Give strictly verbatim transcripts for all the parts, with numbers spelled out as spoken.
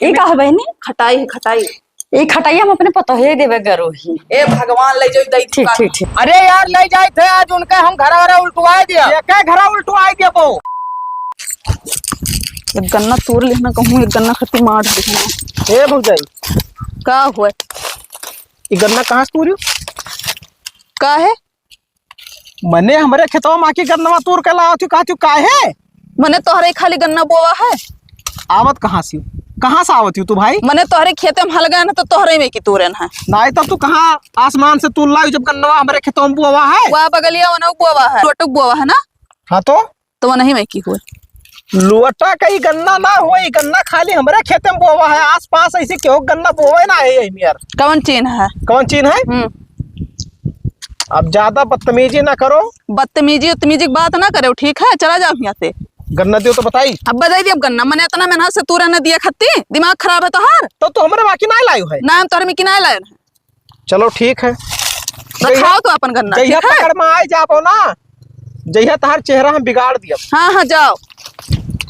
ई का है बहिनी? खटाई है, खटाई। ई खटाई हम अपने पतोहे देबे गरो ही। ए भगवान, ले जाओ, दई ठीक, ठीक, ठीक। अरे यार, ले जाए थे आज उनके हम घरा वरा उल्टवाए दिया। ये का घरा उल्टवाए दिया बो? एक गन्ना तूर लेना कहूँ, एक गन्ना खत्ती मार देना। ए भौजाई। का हुआ? ई गन्ना कहाँ से तूरियो? का है? मने हमरे खेतवा मा की गन्नवा तूर के लावत हूँ, कहत हूँ काहे? मने तोहरे खाली गन्ना बोवा है? आवत कहाँ से हो? कहाँ से आवत हो तू भाई? मने तोहरे खेते में हल गए ना तो तोहरे में की तूरे ना है। नाई तो तू कहाँ आसमान से तूर लाऊ जब गन्नवा हमरे खेतवा में बोवा है? वा बगलिया वनऊ बोवा है, लोटू बोवा है ना? हाँ तो? तो वो नहीं मैं की हुए। लोटा का ही गन्ना ना होई, गन्ना खाली हमरे खेते में बोवा है, आसपास ऐसे केहू गन्ना बोवे ना है यही में यार। कौन चीन है? कौन चीन है? हम्म। अब ज्यादा बदतमीजी ना करो। बदतमीजी उत्तमीजी की बात ना करो, ठीक है? चला जाओ यहाँ से। गन्ना दियो तो बताई। अब बताई दिया, अब गन्ना मने इतना मेहनत से तूरे न दिया खत्ती, दिमाग खराब है तोहार। तो तू हमरे बाकी ना लायो है। ना, हम तोहरे में की ना लायो है। चलो ठीक है। रखाओ तो अपन गन्ना, जहिया ठीक है? पकड़ में आए जाबो ना, जहिया तहार चेहरा हम बिगाड़ दिया। हाँ, हाँ, जाओ,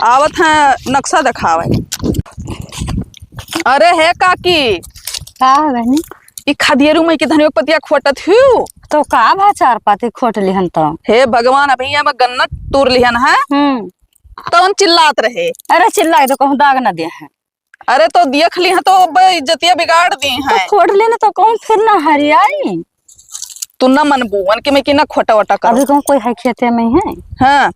आवत है नक्शा दिखावे। अरे हे काकी, का है बहनी? ई खदियरू मई के धनिया के पतिया खोटत हूँ। तो का भा चार पाती खोट लिहन तो? हे भगवान, अभी हम गन्ना तूर लिहन है। हम्म। तो हम चिल्लात रहे। अरे चिल्लाए तो कहूँ दाग न दे है। अरे तो देख ली है तो अब इज्जतिया बिगाड़ दी तो है। खोट लेने तो कहूँ फिर ना हरियाई। तू ना मन बुवन के मैं कि ना खोटा वोटा करो। अभी कहूँ कोई है खेते में है? हाँ।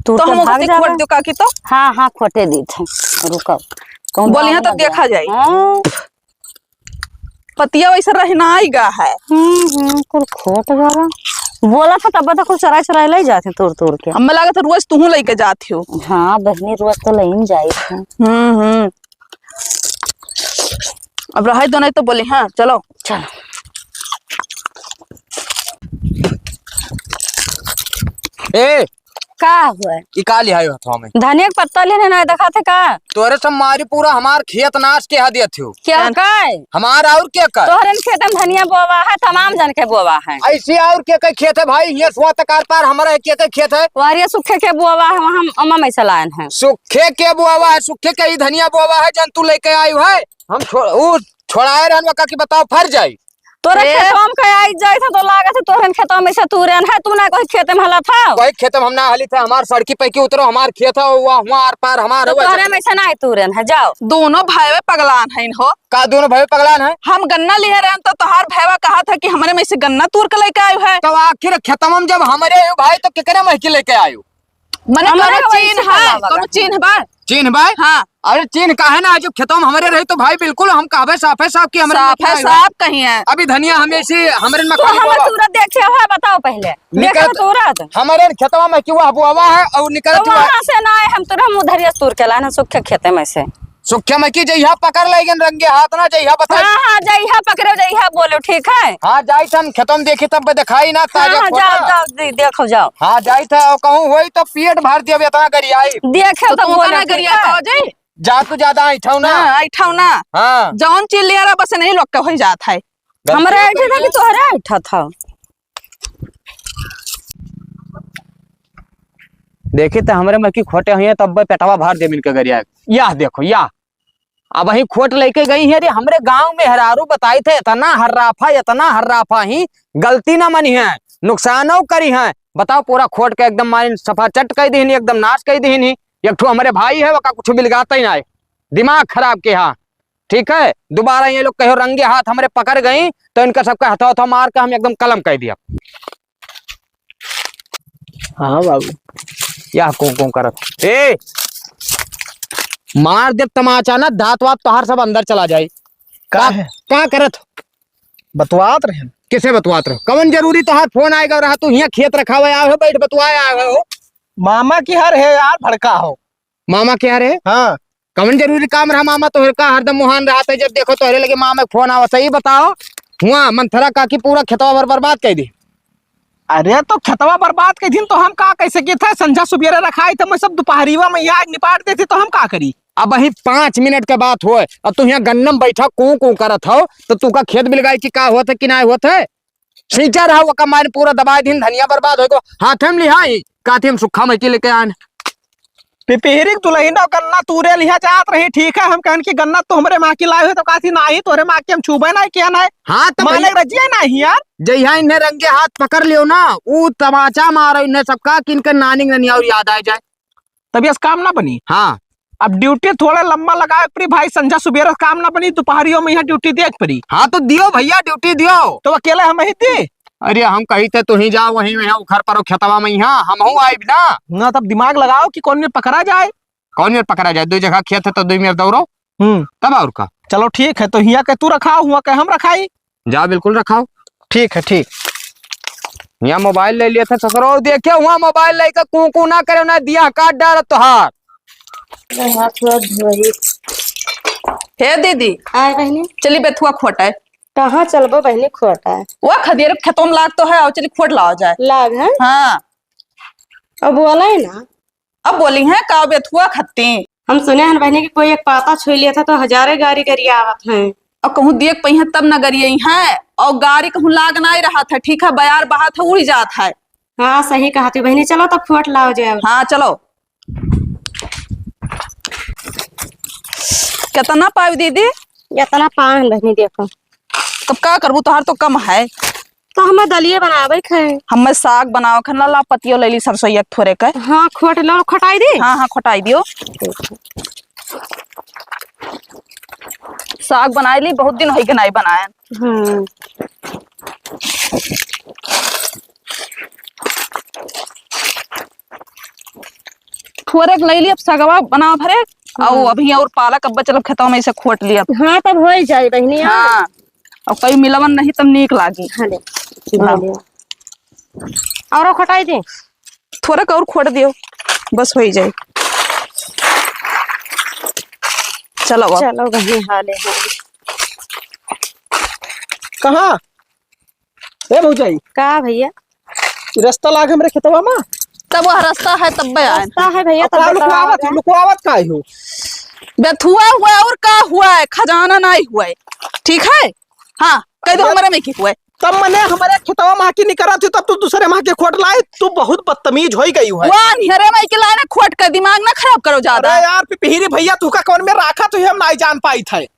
तू तो तो हम भाग ओके जावे। खोट दो काकी तो। हाँ, हाँ, खोटे दी थे। रुको। कहूँ बोली दाग हाँ तो ना दे। देखा जाए। हाँ। पतिया वैसे रहना आई गा है। हम्म, हम्म, कुल खोट गवा। बोला था तब तो कुल चुराई चुराई ले जाते तोड़ तोड़ के। हमें लगा था रोज तू लेके जाती हो। हाँ बहनी, रोज तो लेन जाई थे। हम्म, हम्म। अब रहाई दो, नहीं तो बोली, हाँ, चलो। चलो। ए, का हुआ? ई का लिहाई हथवा में? धनिया के पत्ता लेने ना देखा थे का? तोरे सब मारी पूरा हमार खेत नाश के हा दिया थियो। क्या काय? हमार और क्या कर? तोहरन खेत में धनिया बोवा है, तमाम जन के बोवा है। ऐसे और के के खेत है भाई? ये सुआ तकार पार हमारा है, के के खेत है? वारिया सुखे के बोवा है, वहाँ अम्मा में से लायन है। सुखे के बोवा है, सुखे के ही धनिया बोवा है, जन तू लेके आई है। हम छो-, ऊ छोड़ाए रहन वका की बताओ फर जाई। तोरे ए? खेतवा में कहीं आई जाई था तो लागत है तोहरन खेतवा में से तू रहन है, तू ना कोई खेत में हला था। कोई खेत में हम ना हली थे, हमार सड़की पे की उतरो, हमार खेत है, वहाँ, वहाँ आर पार हमार तो है, तोहरे में से ना आई तू रहन है, जाओ। दोनों भाई पगलान है हो। का दोनों भाई पगलान है? हम गन्ना लिए रहन तो तोहार भाईवा कहा था कि हमरे में से गन्ना तूर के लेके आयो है। तो आखिर खेतवा में जब हमरे आयो भाई तो केकरे में के लेके आयो? मने हमरे कोनो हवाई चीन से है, चलावा कोनो करती। चीन बा? चीन बा? हाँ। अरे चीन काहे ना, आज खेतवा में हमरे रही तो भाई बिल्कुल हम कहबे साफे साफ कि हमरे में साफे क्या है? साफ कहीं है। अभी धनिया हमें से हमरे में तो खाली हमर बोवा। तूरत देखे हो, बताओ पहले। निकल देखे तूरत। हमरे खेतवा में कि वह बोवा है और निकल तो चुका है। वहाँ से ना आए, हम तुरंत उधरिया से तूर के लाना सूखे खेते में से। सुख्या में की जइहा पकड़ लेगन रंगे हाथ ना जइहा बताई। हाँ, हाँ, जइहा पकड़ो, जइहा बोलो, ठीक है? हाँ, जाई थन खेतम देखी तब दिखाई ना हाँ, ताजा हाँ, खोटा। जाओ, जाओ, दे-, देखो, जाओ। हाँ, जाई था, कहूँ होई तो पेट भर दिया, इतना गरियाई। देखे तो तो तू बोलो, उतना ठीक गरिया है? तो जाई। जा तू ज्यादा ऐठाऊ ना। हाँ, ऐठाऊ ना। हाँ। जौन चीज ले रहा बस नहीं लोग के हो जात है। गलती हमरे तो ऐठे था नहीं कि है। तोहरे ऐठा था। देखी त हमरे में की खोटे हुई हैं, तब पेटवा भर दे मिनके गरिया। या देखो, या। अबहीं खोट लेके गई है रे, हमरे गाँव में हरारू बताई थे, इतना हर्राफा, इतना हर्राफा ही, गलती ना मनी है, नुकसानो करी है। बताओ, पूरा खोट के एकदम मारिन सफा चट कइ दिहनी, एकदम नाश कइ दिहनी। एक ठो हमरे भाई है, वका कुछ बिलगाता ही ना है, दिमाग खराब के हा। ठीक है, दोबारा ये लोग कहो रंगे हाथ हमरे पकड़ गई, तो इनका सबका हथवा हथवा मार के हम एकदम कलम कइ दिया। हाँ बाबू। या कूं कूं करत। ए! मार देब तमाचा ना, दांत वात तोहार सब अंदर चला जाई। का का, है? का करत? बतवात रहन। किसे बतवात रहो? कवन जरूरी तोहार फोन आएगा रहा, तू हियां खेत रखावे आए हो, बैठ बतवाए आए हो? मामा की हर है यार, भड़का हो। मामा के हरे? हाँ। कवन जरूरी काम रहा मामा तोहरे का? हरदम मुहान रहत है, जब देखो तोहरे लगे मामा के फोन आवत है। ई बताओ, हुआ मंथरा काकी पूरा खेतवा भर बर्बाद कइ दी। अरे तो खेतवा बर्बाद कइ दिन तो हम का कइ सकी थे? संझा सुबेरे रखाई थे, मैं सब दोपहरीवा में यहाँ निपाट देती तो हम का करी? अबहीं पाँच मिनट के बात होए और तू यहाँ गन्नम बैठा कूं कूं करत हो, तो तू का खेत बिलगाई की का होत है कि ना होत है? सींचा रहा, ओका मारे पूरा दबाए दिन, धनिया बर्बाद होइगो। हाथे में लिहाई, काथी हम सुक्खा मइकी लेके आन। पिपिहरी के दुलहिनो गन्ना तूरे लिहा जात रही, ठीक है, हम कहन कि गन्ना तो हमरे माँ की लाए हो, तो कहती, "नाही, तोहरे माँ की हम छूबे नाही किया नाही।" हाँ, तो माने भैया, रजिया नाही यार। जइहा इन्हें रंगे हाथ पकड़ लियो ना, ऊ तमाचा मारो इन्हें सबका, कि इनके नानी के ननिया और याद आ जाए। तब यस काम ना बनी। हाँ। अब ड्यूटी थोड़ा लंबा लगाए पड़ी भाई, संझा सुबेरे काम ना बनी, दोपहरियों में यहाँ ड्यूटी देख पड़ी। हाँ, तो दियो भैया, ड्यूटी दियो। तो अकेले हम ही दी? अरे, हम कही थे, तू ही जाओ, वहीं, वहीं घर पर खेतवा में, यहाँ हम हूँ आइब ना। ना, तब दिमाग लगाओ कि कौन में पकड़ा जाए। कौन में पकड़ा जाए? दो जगह खेत है, तो दो में दौड़ो। हम्म। तब और का? चलो, ठीक है, तो हियाँ के तू रखाओ, हुआँ के हम रखाई। जा, बिल्कुल रखाओ। ठीक है, ठीक। हियाँ मोबाइल ले लिया था ससुरो, देखियो, हुआँ मोबाइल लेके कू कू ना करे, ना दिया काट डाल तोहार। अरे, हाथ हुआ धोई। हे दीदी, आए बहिनी। चली बेथुआ खोट आए। कहाँ चलबो बहिनी खोट आए? वो खदियर खेतों में लाग तो है, और चली खोट लाओ जाए। लाग है? हाँ। अब बोला है ना। अब बोली हैं का बेथुआ खत्ती? हम सुने हन बहिनी कि कोई एक पाता छुई लिया था तो हजारे गारी गरियावत हैं। अब कहूँ देख पइहें तब न गरियई हैं, और गारी कहूँ लाग नाई रहा था, ठीक है, बयार बहा था उड़ी जात है। हाँ, सही कहा तू बहिनी, चलो तब खोट लाओ जाए। हाँ, चलो। कितना पाई दीदी? इतना पान बहिनी देखो। तब का करबू, तोहार तो कम है। तो हमें दलिए बनावे के है। हमें साग बनावे के है, ला, ला पतियो ले ली सरसोईया के थोरे के। हाँ, खोट लो, खोटाई दी। हाँ, हाँ, खोटाई दियो। साग बनाए ली, बहुत दिन होई के नाई बनाए। हम्म। थोरे के ले ली, अब सगवा बना भरे। हाँ। अउ अभी और पालक अब बचल, अब खेतवा में से खोट लिया। हाँ, तब होई जाई बहिनी, हाँ। हाँ। और कई मिलवन नहीं तब नीक लागी। हाँ, ले। हाँ। ले। और खोटाई दे। थोड़ा क और खोट दियो, बस होई जाई। चलो अब। चलो बहिनी, हाले, हाले। कहाँ? ए भौजाई। का भैया? ई रास्ता लाग हमरे खेतवा मा? तब वह रास्ता है, तब बे आए। रास्ता है भैया, अब तब का बे लुकवावत, आए। लुकवावत का हो? बेथुआ हुआ और का हुआ है, खजाना नाई हुआ है, ठीक है? हाँ, कह दो अरे, हमरे में की हुआ है। तब मने हमरे खेतवा मा की निकरत थी, तब तू दूसरे मा के खोट लाई, तू बहुत बदतमीज होई गई है। वो अंधेरे में के लाने खोट का दिमाग ना खराब करो ज्यादा। अरे यार, पिपिहिरी भैया, तू का कौन में राखा तू हम नाई जान पाई थे।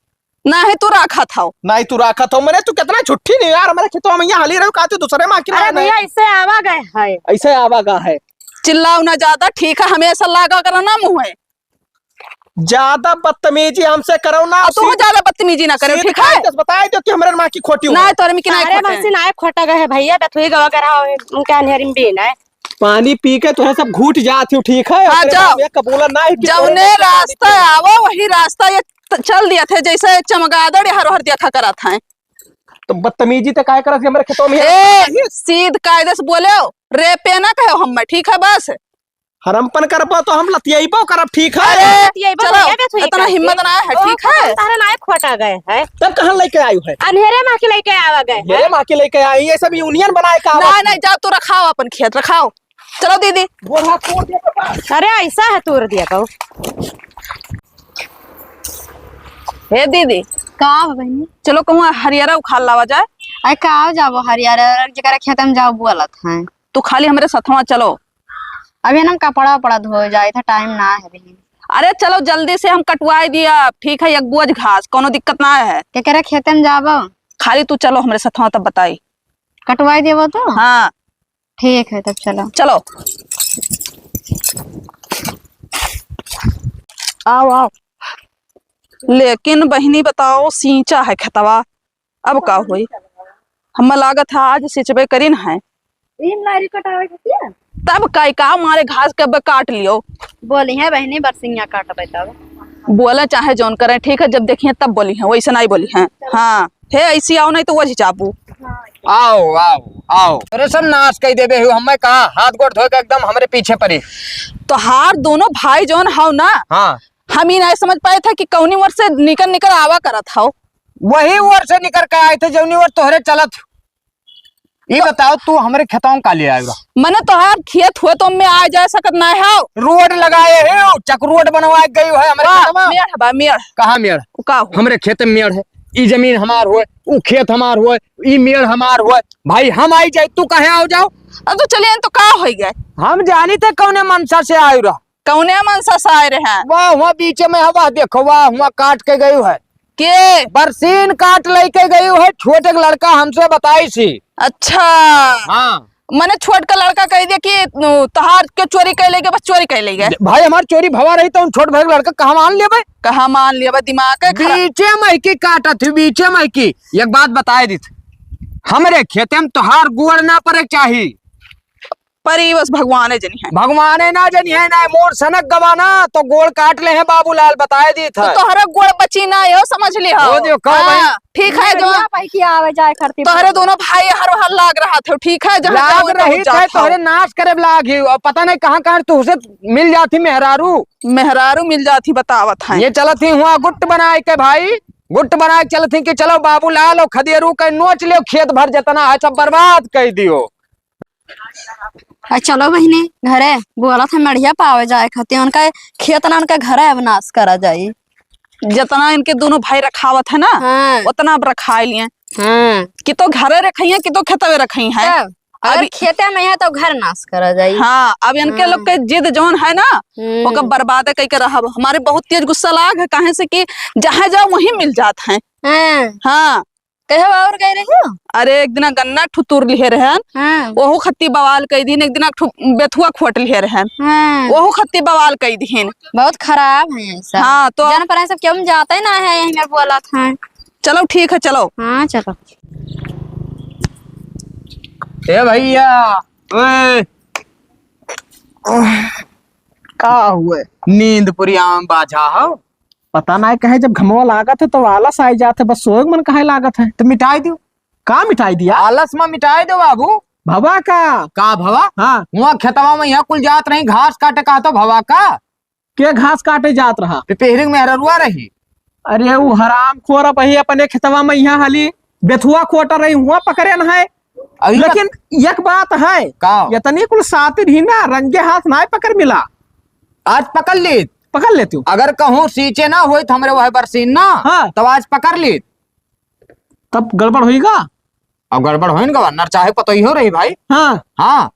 नाही तू राखत हौ। नाही तू राखत हौ। मने तू कितना झुट्ठी नहीं यार, हमरे खेतवा मा यहाँ हाली रहो, का तू दूसरे मा की अरे लाने? भैया, ऐसे आवा गए है। ऐसे आवा गए है। चिल्लाओ ना ज्यादा, ठीक है, हमेशा लागा करो ना मुँह है। ज्यादा बदतमीजी हमसे करो ना, और तू सीध-, ज्यादा बदतमीजी ना करे, सीध ठीक है? काहे तो बताए दो कि हमरे मा की खोटी हुआ ना है। तोरे में की ना अरे खोटे। बंसी ना खोटा गए है भैया, बथुई गवा करा उनके अंधेरी में भी ना। पानी पी के तोहे सब घुट जात हो, ठीक है? हाँ, ओकरे जाओ। बाद में कबूला ना है कि जौने तोरे में से पानी रास्ता पी। आवो, वही रास्ता ये त-, चल दिया थे, जैसे चमगादड़ हर हर देखा करत हैं। तो बदतमीजी ते काहे करत है हमरे खेतों में? ए, सीध कायदे से बोले हो, रे पे ना कहो हम, ठीक है बस। हरमपन करबो तो हम लतियाइबो करब, ठीक है? अरे, लतियाइबो चलो, भैया, बेथुई इतना करके। हिम्मत ना है, ओ, ठीक है? तारे ना खोटा गए है। तब कहाँ लेके आयु है? अंधेरे मा के लेके आवा गए है। अंधेरे मा के लेके आई, ये सब यूनियन बनाए का ना, आवत नहीं, है। जाओ तो रखाओ अपन खेत, रखाओ। चलो दीदी। गोड़ हाथ तोड़ दिया तो बस। अरे ऐसा है तोड़ दिया तो। हे दीदी। का हो बहिनी? चलो कहूँ हरियरा उखाड़ लावा जाए। अरे का जाबो हरियरा, जेकरा खेत में जाओ बोलत हैं। तू खाली हमरे सथवा चलो। अभी हम कपड़ा उपड़ा धोए जाए था, टाइम ना है बहिनी। अरे चलो जल्दी से हम कटवाए दिया, ठीक है, एक बोझ घास, कोनो दिक्कत ना है। केकरा खेते में जाबो? खाली तू चलो हमरे सथवा तब बताई। कटवाए देबो तो? हाँ। ठीक है, तब चलो। चलो। आओ, आओ। लेकिन बहिनी बताओ, सींचा है खेतवा, अब का होई? हमें लागत है आज सिंचबे करिन है। इन लारी कटावे के किया? तब का, का मारे घास के अब काट लियो। बोली है बहिनी, बरसिंगा काटबे तब। बोले चाहे जौन करें, ठीक है, जब देखिए तब बोली हैं, वैसे नहीं बोली हैं। हाँ, हे ऐसी आओ नहीं तो वही जाबू। आओ, आओ, आओ। अरे सब नाश कई देबे हो, हमें कहा हाथ गोड़ धोए के एकदम हमरे पीछे पड़ी। तोहार दोनों भाई जौन हव ना, हाँ। हम ई नहीं समझ पाए थे कि कौनी ओर से निकर निकर आवा करत हव। वही ओर से निकर के आए थे, जौनी ओर तोहरे चलत। ई तो बताओ, तू हमरे खेतों का ले आएगा? मने तोहार खेत हुए तो मैं आ जा सकत ना है। रोड लगाए है, चक रोड बनवा के गई है हमरे वाह, खेतवा। मेड़ है बा, मेड़। कहाँ मेड़? उ का हो? हमरे खेत में मेड़ है। ई जमीन हमार होए, उ खेत हमार होए, ई मेड़ हमार होए। भाई हम आई जाए, तू कहे आओ जाओ? अब तू चले आए तो का होई गए? हम जानी थे कौने मनसा से आए रहा। कौने मनसा से आए रहे? वाह, हुआ बीचे में है, वाह, देखो, वाह, हुआ काट के गई है। के? बरसीन काट लेके गई है, छोटे के लड़का हमसे बताई सी। अच्छा। हाँ। मने छोट का लड़का कह दिया कि, "तोहार के चोरी कर लेके, बस चोरी कर लेके।" भाई, हमार चोरी भवा रही तो उन छोट भाई के लड़का कहाँ मान लेबे? कहाँ मान लेबे? दिमाग है खराब। बीचे में की काटत हुई, बीचे में की। एक बात बताए दीत, हमरे खेते में तोहार गोड़ ना पड़े चाही। परी बस भगवाने जनी है। भगवाने ना जनी है, ना मोर सनक गवाना, तो गोड़ काट ले हैं बाबूलाल, बताए दीत तो है। तोहरा गोड़ बची ना हो, समझ ली हो। हो दियो, का भाई? हाँ, ठीक है, जो बढ़िया भाई की आवे जाए करती तोहरे भाई। दोनों भाई हर हर लाग रहा थे, ठीक है, जहाँ लाग जाओ, तहाँ रही जात थे, हो। तोहरे नाश करे लाग ही, और पता नहीं कहाँ कहाँ तुझसे मिल जाती मेहरारू। मेहरारू मिल जाती, बतावत है। ये चलत ही हुआ गुट बनाए के भाई, गुट बनाए के चलत ही कि चलो बाबूलाल और खदेरू के नोच लियो, खेत भर जितना है सब बर्बाद कर दियो। आ, चलो बहिनी, घरे बोलत है मड़िया पावे जाए खातिर, उनका खेत ना, उनका घरे अब नाश करा जाई। जितना इनके दोनों भाई रखावत है ना, हाँ। उतना अब रखाए लिए। हाँ। कि तो घरे रखइहें, कि तो खेतवे रखइहें। तब, अगर अभी खेते में है तो घर नाश करा जाई। हाँ, अब इनके हाँ। लोग के जिद जौन है ना, हम्म। ओकर बर्बादे कइके रहब। हमारे बहुत तेज गुस्सा लाग है, काहे से कि जहाँ जाओ वहीं मिल जात हैं। हाँ। हाँ। कहो और गए रहे हो? अरे, एक दिना गन्ना ठुतुर लिहे रहन, हाँ। ओहू खत्ती बवाल कई दिन, एक दिना ठु-, बेथुआ खोट लिहे रहन, हाँ। ओहू खत्ती बवाल कई दिन। बहुत खराब है ऐसा। हाँ, तो जान पर सब क्यों जाते ना है, यहीं में बोला था। चलो, ठीक है, चलो। हाँ, चलो। ए भैया, ओए। का हुए? नींद पुरिया में बाझा हो। पता नाय कहे, जब घमवा लागत है, तो आलस आइ जात है, बस सोए मन कहे लागत है। तो मिटाई दियो। का मिटाई दिया? आलस में मिटाई दो बाबू। भवा का? का भवा? हाँ। हुआ खेतवा में यहाँ कुल जात रही, घास काटे का तो भवा का? के घास काटे जात रहा? पिपहरी में मेहररुआ रही। अरे, उ हरामखोर अब ही अपने खेतवा में यहाँ हाली बेथुआ खोटा रही, हुआ पकड़े न है। अरे, लेकिन एक बात है, का? इतनी कुल सातिर ही ना, रंगे हाथ ना पकड़ मिला। आज पकड़ ली। पकड़ लेती हूँ। अगर कहूँ सींचे ना होई तो हमरे वह बरसीन ना, हाँ। तब आज पकड़ ली। तब गड़बड़ होइगा? अब गड़बड़ होइन गवा, नर चाहे पतोहियो रही भाई। हाँ। हाँ।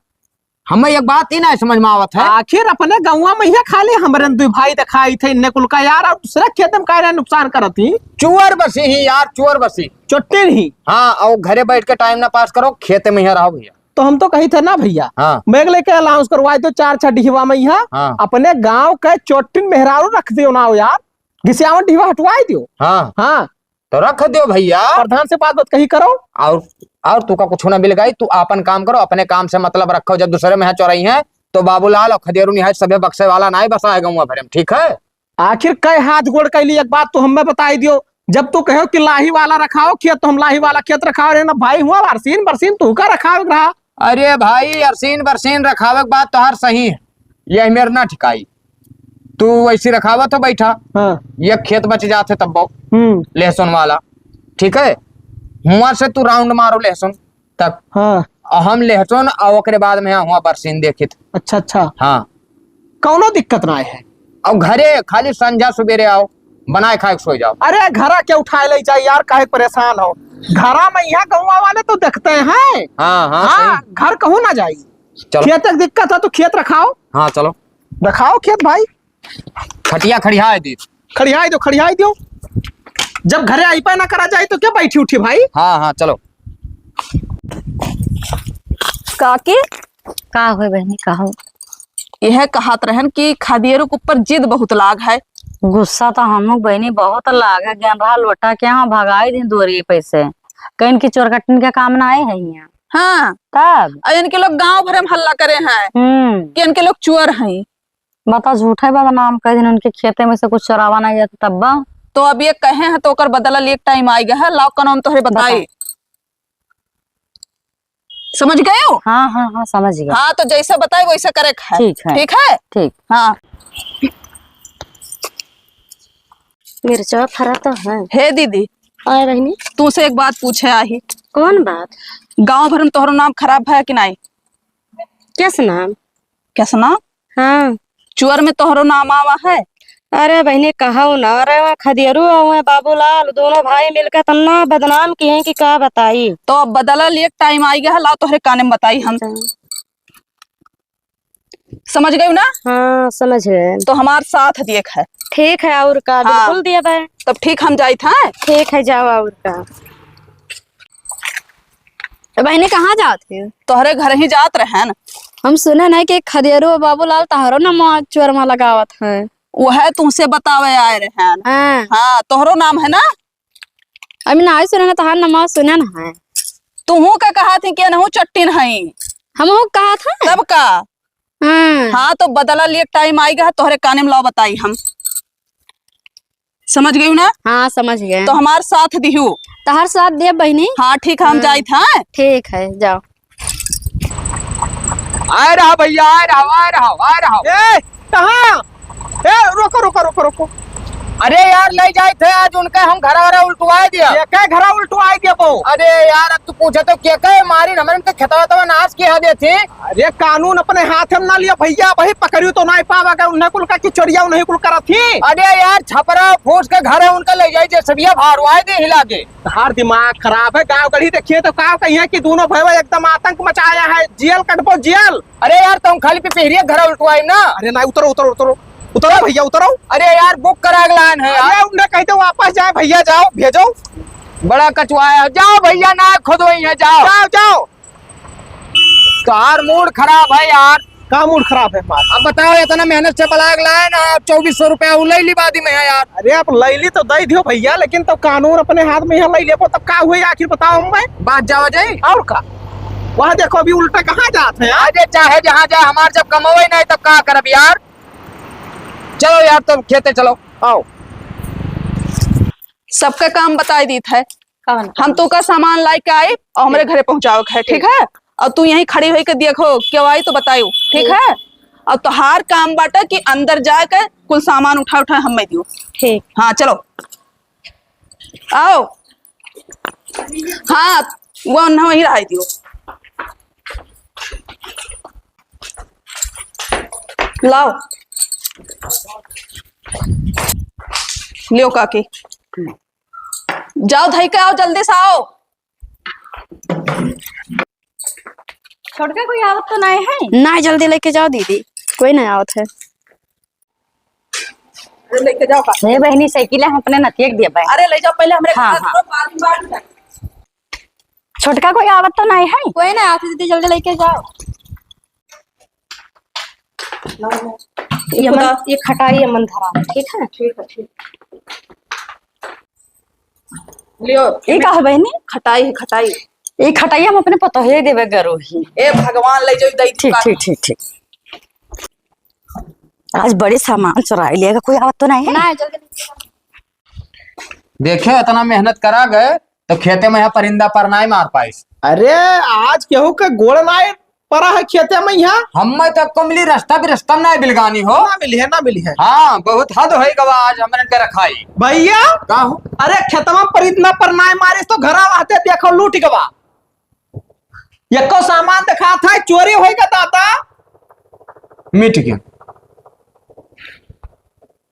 हमें एक बात ही ना समझ में आवत है। आखिर अपने गौवा में ही खाली हमरे दुई भाई दिखाई थे, इन्ने कुल का यार, और दूसरा खेत में काहे नुकसान करत ही? चुअर बसी ही यार, चुअर बसी। चोट्टी नहीं। हाँ, और घरे बैठ के टाइम ना पास करो, खेत में ही रहो भैया। तो हम तो कही थे ना भैया, हाँ। बैग लेके अलाउंस करवाई दो चार छह डिहवा में यहाँ। हाँ। अपने गाँव के चोट्टिन मेहरारू रख दियो ना हो यार, घिसियावन डिहवा हटवाई दियो। हाँ। हाँ। तो रख दियो भैया। प्रधान से बात, बात कही करो। और, और तू का कुछ ना बिलगाई, तू आपन काम करो, अपने काम से मतलब रखो। जब दूसरे में यहाँ चोरई हैं, तो बाबूलाल और खदेरू निहाय सभे बक्से वाला ना ही बसा है गौवा भरे में, ठीक है? आखिर कै हाथ गोड़ कैली, एक बात तू हमें बताई दियो। जब तू कहो कि लाही वाला रखाओ खेत, तो हम लाही वाला खेत रखाओ रहे ना भाई, हुआ बरसीन, बरसीन तू का रखाओ रहा? अरे भाई, अरसीन बरसीन रखावे के बात तोहार सही है, ये मेर ना ठिकाई। तू वैसी रखावत हो बैठा, हाँ। ये खेत बच जात है तब्बो, हम्म। लहसुन वाला, ठीक है, हुआ से तू राउंड मारो लहसुन तक। हाँ। और हम लहसुन और ओकरे बाद में हुआ बरसीन देखित। अच्छा, अच्छा। हाँ। कौनो दिक्कत ना है। और घरे खाली संझा सुबेरे आओ, बनाए खाए के सो जाओ। अरे घरा के उठाए ले जाए यार, काहे परेशान हो? घरा में यहाँ गौवा वाले तो देखते हैं। हाँ, हाँ, हाँ, सही। घर कहूँ ना जाई। चलो। खेत एक दिक्कत है तो खेत रखाओ। हाँ, चलो। रखाओ खेत भाई। खटिया खड़ियाए दी। खड़ियाए दो, खड़ियाए दो। जब घरे आई पाए ना करा जाए तो क्या बैठी उठी भाई? हाँ, हाँ, चलो। काकी? का होय बहिनी, कहो। यह कहत रहन कि खदियरू के ऊपर जिद बहुत लाग है। गुस्सा तो हमहू बहिनी बहुत लाग है, गेन रहा लोटा के यहाँ भगाई दिन दोरी पैसे, कहीं की चोरकटिन के काम ना आए है यहाँ। हाँ। तब? और इनके लोग गांव भर में हल्ला करे हैं हम्म। कि इनके लोग चोर हैं। बता, झूठे बदनाम कर दिन, उनके खेते में से कुछ चोरावा नहीं जाता तब बा। तो अब ये कहे हैं तो ओकर बदला लिए टाइम आ गया है, लाओ कानून तोहरे बताई। बता। समझ गए हो? हाँ, हाँ, हाँ, समझ गया। हाँ, तो जैसे बताए वैसे करे के है। ठीक है। ठीक है? ठीक। हाँ। मिर्चा फरा तो है। हे दीदी। आए बहिनी। तू से एक बात पूछे आही। कौन बात? गांव भर में तोहरो नाम खराब है कि नहीं? कैसे नाम? कैसे नाम? हाँ। चुअर में तोहरो नाम आवा है? अरे बहिनी, कहौ ना, अरे वहाँ खदियरू और वहाँ बाबूलाल दोनों भाई मिलके तन्ना बदनाम किए कि का बताई। तो अब बदला लिए टाइम आई गया है, लाओ तोहरे काने में बताई हम। अच्छा। समझ गयू ना? हाँ, समझ गए। तो हमार साथ देख है। ठीक है, और का, हाँ। बिल्कुल देब है। तब ठीक, हम जाइत हैं। ठीक है, जाओ, और का। ए बहिनी, कहाँ जात है? तोहरे घर ही जात रहन। हम सुने नहीं कि खदेरू बाबूलाल तोहरो नमवा चोरमा लगावत है। वह तुमसे बतावे आए रहन। हाँ। हाँ, तोहरो नाम है ना? अभी ना सुने ना, तोहार नमवा सुने ना है। तुहू का कहा थी कि अनहू चट्टिन है। हमहू कहा था। तब का? हाँ। हाँ, तो बदला लिए टाइम आइगा, तोहरे काने में लाओ बताई हम। समझ गयू ना? हाँ, समझ गए। तो हमार साथ दिहू। तोहार साथ देब बहिनी। हाँ, ठीक है, हम हाँ। जाइत हैं। ठीक है, जाओ। आए रहा भैया, आए रहा, आए रहा, आए रहा। ए, कहाँ? ए, रोको, रोको, रोको, रोको। अरे यार, ले जाइत है आज उनका, हम घरा वरा उल्टवाए दिया। ये के घरा उल्टवाए दिया बो? अरे यार, अब तू पूछे तो के के मारी, हमरे उनके खेतवा तवा नाश किया देती। अरे, कानून अपने हाथ में ना लिया भैया, वही पकड़ियो तो नहीं पावा गए, उन्हें कुल का की चोरिया उन्हें कुल करत थी। अरे यार, छपरा फूस के घर है उनका, ले जाई जे सबिया भारवाए दे हिला के। तोहार दिमाग खराब है, गाँव गढ़ी देखिए तो का कहिए कि दोनों भैया एकदम आतंक मचाया है, जेल कटबो जेल। अरे यार, तुम खाली पिपहिरिया घर उल्टवाई ना। अरे ना, उतरो, उतरो, उतरो, उतरो भैया, उतरो। अरे यार, बुक करा के लान है यार। अरे उन्हें कहते वापस जाए भैया, जाओ, भेजो। बड़ा कचवाया, जाओ भैया, ना खुद वही है, जाओ। जाओ, जाओ। तोहार मूड खराब है यार। का मूड खराब है हमार? अब बताओ, इतना मेहनत से बलाग लाए ना, चौबीस सौ रुपया उ ले ली बादी में है यार। अरे, आप ले ली तो दे दियो भैया, लेकिन तब कानून अपने हाथ में यहाँ ले लेबो, तब का हुई आखिर, बताओ हमें। बात जावा जाई। और का? वह देखो, अभी उल्टा कहाँ जात है यार? अरे, चाहे जहाँ जाए, हमार जब कमावे नहीं, तब का करब यार? चलो यार, तुम खेते चलो, आओ। सबका काम बताई दीत है। कौन? हम तू का सामान लाई के आई और हमरे घरे पहुँचावे के है, ठीक है? और तू यहीं खड़ी होई के देखो, केहू आई तो बतायो, ठीक है? और तोहार काम बाटे कि अंदर जाके कुल सामान उठा उठा हमें दियो। ठीक। हाँ, चलो। आओ। हाँ, वो ना वहीं रहाई दियो। लाओ। लियो काकी। जाओ, धई के आओ, जल्दी से आओ। छोटका कोई आवत तो नहीं है? नहीं, जल्दी लेके जाओ दीदी, कोई नहीं आवत है। लेके जाओ का? हे बहिनी, साइकिल हम अपने नतिया के देबे। अरे, ले जाओ पहले हमरे हाँ, घर हाँ। बाद में, बाद में। छोटका कोई आवत तो नहीं है? कोई नहीं आवत है दीदी, जल्दी लेके जाओ। ये मन, ये खटाई है मन धरा है, ठीक है? ठीक है, ठीक। लियो। ई का है बहिनी? खटाई है, खटाई। ई खटाई हम अपने पतोहे देबे गरो ही। ए भगवान, ले जाओ, दई ठीक, ठीक, ठीक, ठीक। आज बड़ी सामान चुराई लिया, कोई आवत तो नहीं है? नहीं, जल्दी। देखे, इतना मेहनत करा गए, तो खेते में यहाँ परिंदा पर नहीं मार पाइस। अरे, आज केहू के गोड़ नहीं परा है खेते में यहाँ। हमें तो कुमली रास्ता भी रास्ता नहीं बिलगानी हो। ना मिली है, ना मिली है। हाँ, बहुत हद होई गवा आज हमरन के रखाई। भैया। का हो? अरे, खेतवा परिंदा पर नहीं मारिस तो घरा वास्ते देखो लूट गवा। यक्को सामान दिखात है, चोरी होई का दादा? मिट गया।